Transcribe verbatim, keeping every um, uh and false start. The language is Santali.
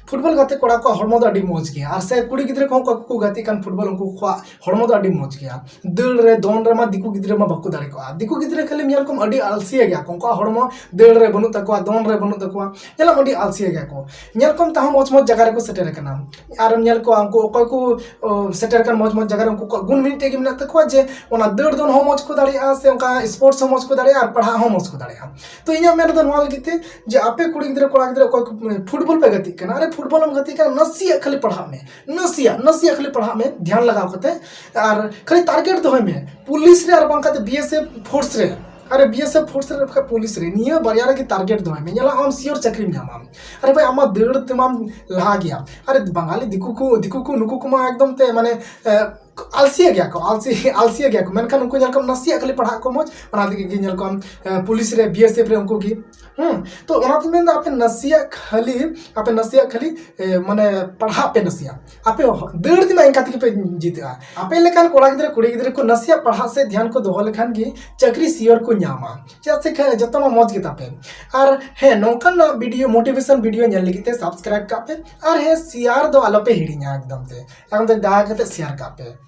ᱯᱷᱩᱴᱵᱚᱞ ᱜᱟᱛᱮ ᱠᱚᱲᱟ ᱠᱚᱣᱟᱜ ᱦᱚᱲᱢᱚ ᱫᱚ ᱟᱹᱰᱤ ᱢᱚᱡᱽ ᱜᱮᱭᱟ, ᱟᱨ ᱥᱮ ᱠᱩᱲᱤ ᱜᱤᱫᱽᱨᱟᱹ ᱠᱚᱦᱚᱸ ᱚᱠᱚᱭ ᱠᱚᱠᱚ ᱜᱟᱛᱮᱜ ᱠᱟᱱ ᱯᱷᱩᱴᱵᱚᱞ, ᱩᱱᱠᱩ ᱠᱚᱣᱟᱜ ᱦᱚᱲᱢᱚ ᱫᱚ ᱟᱹᱰᱤ ᱢᱚᱡᱽ ᱜᱮᱭᱟ᱾ ᱫᱟᱹᱲ ᱨᱮ, ᱫᱚᱱ ᱨᱮᱢᱟ ᱫᱤᱠᱩ ᱜᱤᱫᱽᱨᱟᱹ ᱢᱟ ᱵᱟᱠᱚ ᱫᱟᱲᱮ ᱠᱚᱜᱼᱟ᱾ ᱫᱤᱠᱩ ᱜᱤᱫᱽᱨᱟᱹ ᱠᱷᱟᱹᱞᱤ ᱧᱮᱞ ᱠᱚᱢ ᱟᱹᱰᱤ ᱟᱞᱥᱤᱭᱟᱹ ᱜᱮᱭᱟ ᱠᱚ, ᱩᱱᱠᱩᱣᱟᱜ ᱦᱚᱲᱢᱚ ᱫᱟᱹᱲ ᱨᱮ ᱵᱟᱹᱱᱩᱜ ᱛᱟᱠᱚᱣᱟ, ᱫᱚᱱ ᱨᱮ ᱵᱟᱹᱱᱩᱜ ᱛᱟᱠᱚᱣᱟ, ᱧᱮᱞᱟᱢ ᱟᱹᱰᱤ ᱟᱞᱥᱤᱭᱟᱹ ᱜᱮᱭᱟ ᱠᱚ᱾ ᱧᱮᱞ ᱠᱚᱢ ᱛᱟᱦᱚᱸ ᱢᱚᱡᱽ ᱢᱚᱡᱽ ᱡᱟᱭᱜᱟ ᱨᱮᱠᱚ ᱥᱮᱴᱮᱨ ᱟᱠᱟᱱᱟ, ᱟᱨᱮᱢ ᱧᱮᱞ ᱠᱚᱣᱟ ᱩᱱᱠᱩ ᱚᱠᱚᱭ ᱠᱚ ᱚ, ᱥᱮᱴᱮᱨ ᱟᱠᱟᱱ ᱢᱚᱡᱽ ᱢᱚᱡᱽ ᱡᱟᱭᱜᱟ ᱨᱮ ᱩᱱᱠᱩ ᱠᱚᱣᱟᱜ ᱜᱩᱱ ᱢᱤᱫᱴᱮᱡ ᱜᱮ ᱢᱮᱱᱟᱜ ᱛᱟᱠᱚᱣᱟ, ᱡᱮ ᱚᱱᱟ ᱫᱟᱹᱲ ᱫᱚᱱ ᱦᱚᱸ ᱢᱚᱡᱽ ᱠᱚ ᱫᱟᱲᱮᱭᱟᱜᱼᱟ, ᱥᱮ ᱚᱱᱠᱟ ᱥᱯᱳᱨᱴᱥ ᱦᱚᱸ ᱢᱚᱡᱽ ᱠᱚ ᱫᱟᱲᱮᱭᱟᱜᱼᱟ, ᱟᱨ ᱯᱟᱲᱦᱟᱜ ᱦᱚᱸ ᱢᱚᱡᱽ ᱠᱚ ᱫᱟᱲᱮᱭᱟᱜᱼᱟ᱾ ᱛᱚ ᱤᱧᱟᱹᱜ ᱢᱮᱱ ᱨᱮᱫᱚ ᱱᱚᱣᱟ ᱞᱟᱹᱜᱤᱫ ᱛᱮ ᱡᱮ ᱟᱯᱮ ᱠᱩᱲᱤ ᱜᱤᱫᱽᱨᱟᱹ ᱠᱚᱲᱟ ᱜᱤᱫᱽᱨᱟᱹ ᱚᱠᱚᱭ ᱠᱚ ᱯᱷᱩᱴᱵᱚᱞ ᱯᱮ ᱜᱟᱛᱮᱜ ᱠᱟᱱᱟ, ᱟᱨᱮ ᱯᱷᱩᱴᱵᱚᱞ ᱮᱢ ᱜᱟᱛᱮᱜ ᱠᱟᱱᱟ, ᱱᱟᱥᱮᱭᱟᱜ ᱠᱷᱟᱹᱞᱤ ᱯᱟᱲᱦᱟᱜ ᱢᱮ, ᱱᱟᱥᱮᱭᱟᱜ ᱱᱟᱥᱮᱭᱟᱜ ᱠᱷᱟᱹᱞᱤ ᱯᱟᱲᱦᱟᱜ ᱢᱮ ᱫᱷᱮᱭᱟᱱ ᱞᱟᱜᱟᱣ ᱠᱟᱛᱮ, ᱟᱨ ᱠᱷᱟᱹᱞᱤ ᱴᱟᱨᱜᱮᱴ ᱫᱚᱦᱚᱭ ᱢᱮ ᱯᱩᱞᱤᱥ ᱨᱮ ᱟᱨ ᱵᱟᱝᱠᱷᱟᱱ ᱵᱤ ᱮᱥ ᱮᱯᱷ ᱯᱷᱳᱨᱥ ᱨᱮ᱾ ᱟᱨᱮ ᱵᱤ ᱮᱥ ᱮᱯᱷ ᱯᱷᱳᱨᱥ ᱨᱮ ᱵᱟᱠᱷᱟᱡ ᱯᱩᱞᱤᱥ ᱨᱮ, ᱱᱤᱭᱟᱹ ᱵᱟᱨᱭᱟ ᱨᱮᱜᱮ ᱴᱟᱨᱜᱮᱴ ᱫᱚᱦᱚᱭ ᱢᱮ, ᱧᱮᱞᱟ ᱟᱢ ᱥᱤᱭᱳᱨ ᱪᱟᱹᱠᱨᱤᱢ ᱧᱟᱢᱟ᱾ ᱟᱨᱮ ᱵᱷᱟᱭ, ᱟᱢᱟᱜ ᱫᱟᱹᱲ ᱛᱮᱢᱟᱢ ᱞᱟᱦᱟ ᱜᱮᱭᱟ᱾ ᱟᱨᱮ ᱵᱟᱝᱜᱟᱞᱤ ᱫᱤᱠᱩ ᱠᱚ, ᱫᱤᱠᱩ ᱠᱚ ᱱᱩᱠᱩ ᱠᱚᱢᱟ ᱮᱠᱫᱚᱢ ᱛᱮ ᱢᱟᱱᱮ, ᱮ, ᱟᱞᱥᱤᱭᱟᱹ ᱜᱮᱭᱟ ᱠᱚ, ᱟᱞᱥᱤ ᱟᱞᱥᱤᱭᱟᱹ ᱜᱮᱭᱟ ᱠᱚ, ᱢᱮᱱᱠᱷᱟᱱ ᱩᱱᱠᱩ ᱧᱮᱞ ᱠᱚᱢ ᱱᱟᱥᱮᱭᱟᱜ ᱠᱷᱟᱹᱞᱤ ᱯᱟᱲᱦᱟᱜ ᱠᱚ ᱢᱚᱡᱽ, ᱚᱱᱟ ᱛᱮᱜᱮ ᱜᱮ ᱧᱮᱞ ᱠᱚᱢ, ᱮ, ᱯᱩᱞᱤᱥ ᱨᱮ, ᱵᱤ ᱮᱥ ᱮᱯᱷ ᱨᱮ ᱩᱱᱠᱩ ᱜᱮ᱾ ᱦᱩᱸ, ᱛᱚ ᱚᱱᱟᱛᱮᱧ ᱢᱮᱱᱫᱟ ᱟᱯᱮ ᱱᱟᱥᱮᱭᱟᱜ ᱠᱷᱟᱹᱞᱤ, ᱟᱯᱮ ᱱᱟᱥᱮᱭᱟᱜ ᱠᱷᱟᱹᱞᱤ, ᱮ, ᱢᱟᱱᱮ ᱯᱟᱲᱦᱟᱜ ᱯᱮ ᱱᱟᱥᱮᱭᱟᱜ᱾ ᱟᱯᱮ ᱦᱚᱸ ᱫᱟᱹᱲ ᱛᱮᱢᱟ ᱮᱱᱠᱟ ᱛᱮᱜᱮ ᱯᱮ ᱡᱤᱛᱟᱹᱜᱼᱟ᱾ ᱟᱯᱮ ᱞᱮᱠᱟᱱ ᱠᱚᱲᱟ ᱜᱤᱫᱽᱨᱟᱹ ᱠᱩᱲᱤ ᱜᱤᱫᱽᱨᱟᱹ ᱠᱚ ᱱᱟᱥᱮᱭᱟᱜ ᱯᱟᱲᱦᱟᱜ ᱥᱮᱫ ᱫᱷᱮᱭᱟᱱ ᱠᱚ ᱫᱚᱦᱚ ᱞᱮᱠᱷᱟᱱ ᱜᱮ ᱪᱟᱹᱠᱨᱤ ᱥᱤᱭᱳᱨ ᱠᱚ ᱧᱟᱢᱟ᱾ ᱪᱮᱫᱟᱜ ᱥᱮ ᱠᱷᱟᱡ ᱡᱚᱛᱚ ᱢᱟ ᱢᱚᱡᱽ ᱜᱮᱛᱟ ᱯᱮ᱾ ᱟᱨ ᱦᱮᱸ, ᱱᱚᱝᱠᱟᱱᱟᱜ ᱵᱷᱤᱰᱤᱭᱳ, ᱢᱳᱴᱤᱵᱷᱮᱥᱚᱱ ᱵᱷᱤᱰᱤᱭᱳ ᱧᱮᱞ ᱞᱟᱹᱜᱤᱫ ᱛᱮ ᱥᱟᱵᱥᱠᱨᱟᱭᱤᱵ ᱠᱟᱜ ᱯᱮ᱾ ᱟᱨ ᱦᱮᱸ, ᱥᱮᱭᱟᱨ ᱫᱚ ᱟᱞᱚ ᱯᱮ ᱦᱤᱲᱤᱧᱟ ᱮᱠᱫᱚᱢ ᱛᱮ, ᱮᱠᱫᱚᱢ ᱛᱮ ᱫᱟᱭᱟ ᱠᱟᱛᱮ ᱥᱮᱭᱟᱨ ᱠᱟᱜ ᱯᱮ᱾